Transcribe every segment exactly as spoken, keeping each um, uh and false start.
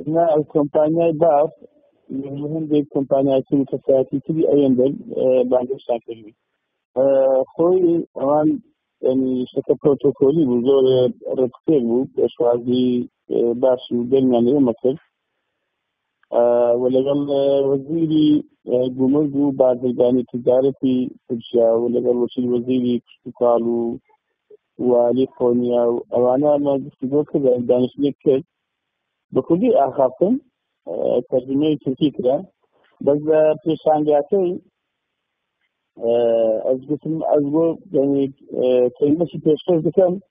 Na, ev kompanyayê Bav, li hindê kompanyayê mutesayetî tibî, ew yên der, e, bangehiştan kiribû. E, xwî ewan, yanî, şeke protokolî bû, zor, e, rêkûr bû, pêşwazî, e, baş û germiyan ê me kir. E, we legal, e, wezîrî, e, gumruk û bazirganî ticaretî Tirkiya, we legal wekîl wezîrî kuştûkal û walî Konya û ewana me guftûgo kir, yanî, daniştnê kir. Bi kurdî axaftin, e, tercumeyê tirkî kira. Bes bi pêşangiyatê, e, ez gotim, ez got, yanî, e, kelimekî pêşkêş dikim.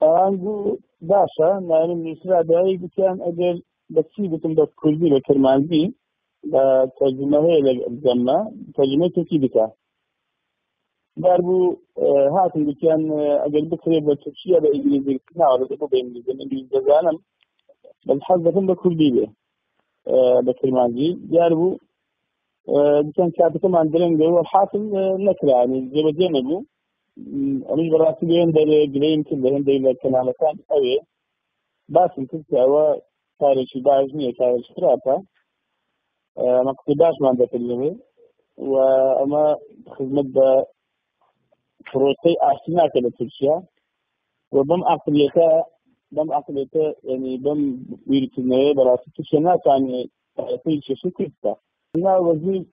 Ewan got, baş e, nayê min nivîsîra dayî gotiyan, eger bi çi gotim, bi kurdî, bi kirmancî, bi tercume heye li gem me, tercumeyê tirkî bike. Diyar bû, e, hatin gotiyan, e, eger bikirê bi tirkî ya bi îngilîzî, nawe, bibê bi îngilîzî, îngilîzî dizanim. Bes hez dikim bi kurdî be, e, bi kirmancî. Diyar bû, e, gotiyan katikiman giring e, welhasil, e, nekira, yanî cêbecê nebû. Em jî bi rastî li hindê gireyên kir, li hindê li kenalekan ew ê. Basim kir ku ewe karekî baş niye, karekî xirab e. E, me qisê baş man dekir li vê. We ema xizmet bi proseyê aştî nake li Tirkiye. We bem aqiliyete, bem aqiliyete, yanî bem bîrkirinê, bi rastî Tirkiye natanê, e, pey kêşî Kurd bike. Na wezîr,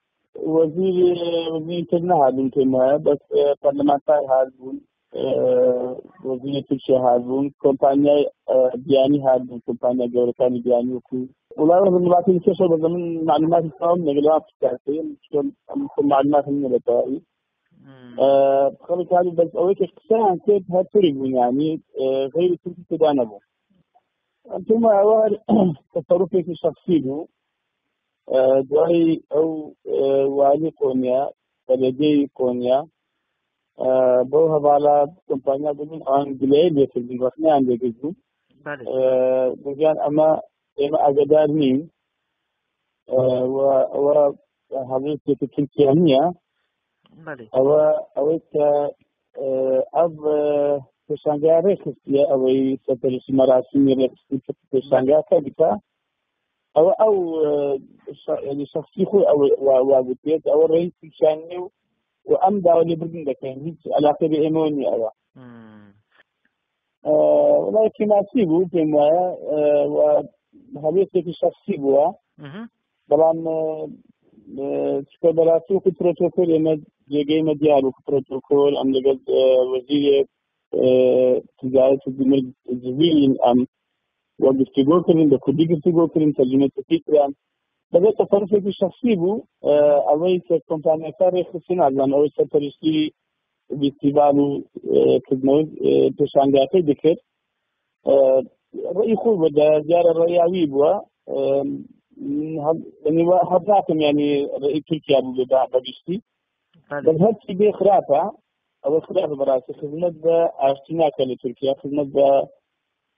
wezîr, e, wezîrên kir nehatbûn pê me, bes, e, parlamenter hatbûn, e, wezîrê Tirkiye hatbûn, kompanyayê, e, biyanî hatbûn, kompanya gewrekanî biyanî wekû. Wela wezîr milatê dike şo bes min malûmatî tam negel wan pirsiyarê, min malûmatî min neletayî. Hmm. E, xelk hatî bes ew ê ke qiseyan kir her tûrî bûn, yanî, e, xeyrî Tirkî têda nebû. Em pê me ew her teserrufekî şexsî bû. E, duayî ew, e, walî Konya, belediyeyê Konya, e, bi ew hevala kompanya bûn, an gileyê lê kirdin, rexneyan lê girt bûn. Belê. E, gotiyan ema, ême agedar nîn. E, we, we hevlêsiyetê Tirkiye niye. Belê. Ew, ew ke, e, ev, e, pêşangeya rêxistiye, ew ê serperiştî merasîmê rêxistî pêşangeya te dike. Ew, ew, e, şe-, yanî şexsî xwe ew wa, wa gotiye, ew rêyîs Tirkiye nî û, û em dawalê birdin dikin. Hiç eleqe bi ême niye ew. Hmm. E, wela kêmasî bû, pê me, e, we hevlêsiyekî şexsî bû. Mhm. Belam, e, e, çike beratî wekî protokol ême, cêgeyê me diyar wekî protokol, em digel, e, wezîrê, e, ticaret û gumruk civîn em we guftûgo kirin, bi kurdî guftûgo kirin, tercumê tirkî kirin. Bi vê teferrufekî şexsî bû, e, ew ê ke kompanyaka rêxistin, azan, ew ê serperiştî festîval û, e, xizmet, e, pêşangehê dikir. E, reyî xwe bide, diyare reya wî bû. E, hev-, yanî we hev nakim, yanî reyî Tirkiye bû bê, be-, be giştî. Belê. Bes her tî bê xirab e. Ew xirab e, berastî xizmet bi aştî nake li Tirkiye, xizmet bi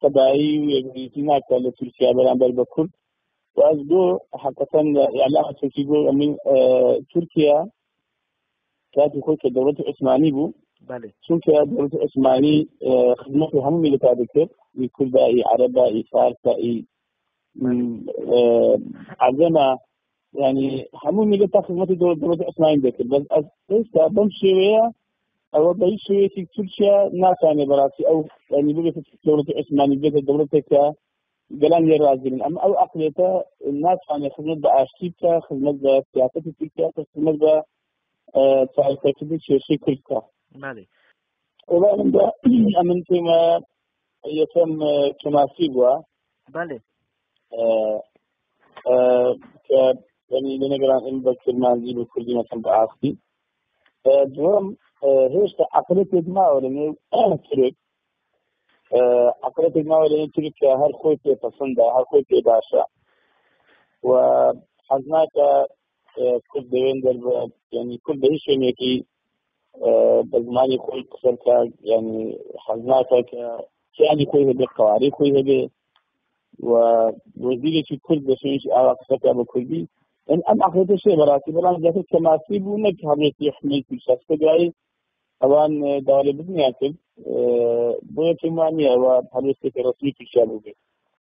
qedayî û yekdîtî nake li Tirkiye beramber bi Kurd. Û ez got, heqîqeten îlama Tirkî got, em ê, e, Tirkiye Kayê xwe ke dewleta Osmanî bû. Belê. Çunke dewleta Osmanî, e, xizmetê hemû mileta dikir. Î Kurda, î Ereba, î Farsa, î, Belê. E, Ecema, yanî hemû mileta xizmetê dew-, dewleta Osmanî dikir. Bes ez êsta bem şêweye, ew be hîç şêweyekî Tirkiye natanê berastî ew, yanî bibête dewleta Osmanî, bibête dewleteke gelan yê razî bin. Em ew aqliyete natanê xizmet bi aştî bike, xizmet bi siyasetê Tirkiye bike, xizmet bi, e, çareserkirdin kêşeyê Kurd bike. Belê. Û min de, em in tême yekem, e, kêmasî bû. Belê. E, e, ke, yanî, lê negeran em bi kirmancî, bi kurdî, meselem bi aştî. E, duhem, e, hêşta aqiliyetê ma were nê Tirk. E, aqiliyetê ma were nê Tirk ke her xwe pê pesind e, her xwe pê baş e. Û hez nake, e, Kurd di wê der be, yanî Kurd di hîç şwênekî, e, bi zimanê xwe qise bike, yanî hez nake ke kiyanî xwe hebe, qewarê xwe hebe. Û wezîrekî Kurd bi şwênekî awa qise bike bi Kurdî. Yanî em aqiliyetê şê berastî, belam zêdetir kêmasî bû, ne ki hevlêsî hikûmetî şexsî dayî. Ewan, e, dawalê bidinyan kir. E, boya kêma niye, ewa hevlêsiyeke resmî Tirkiye bûbe.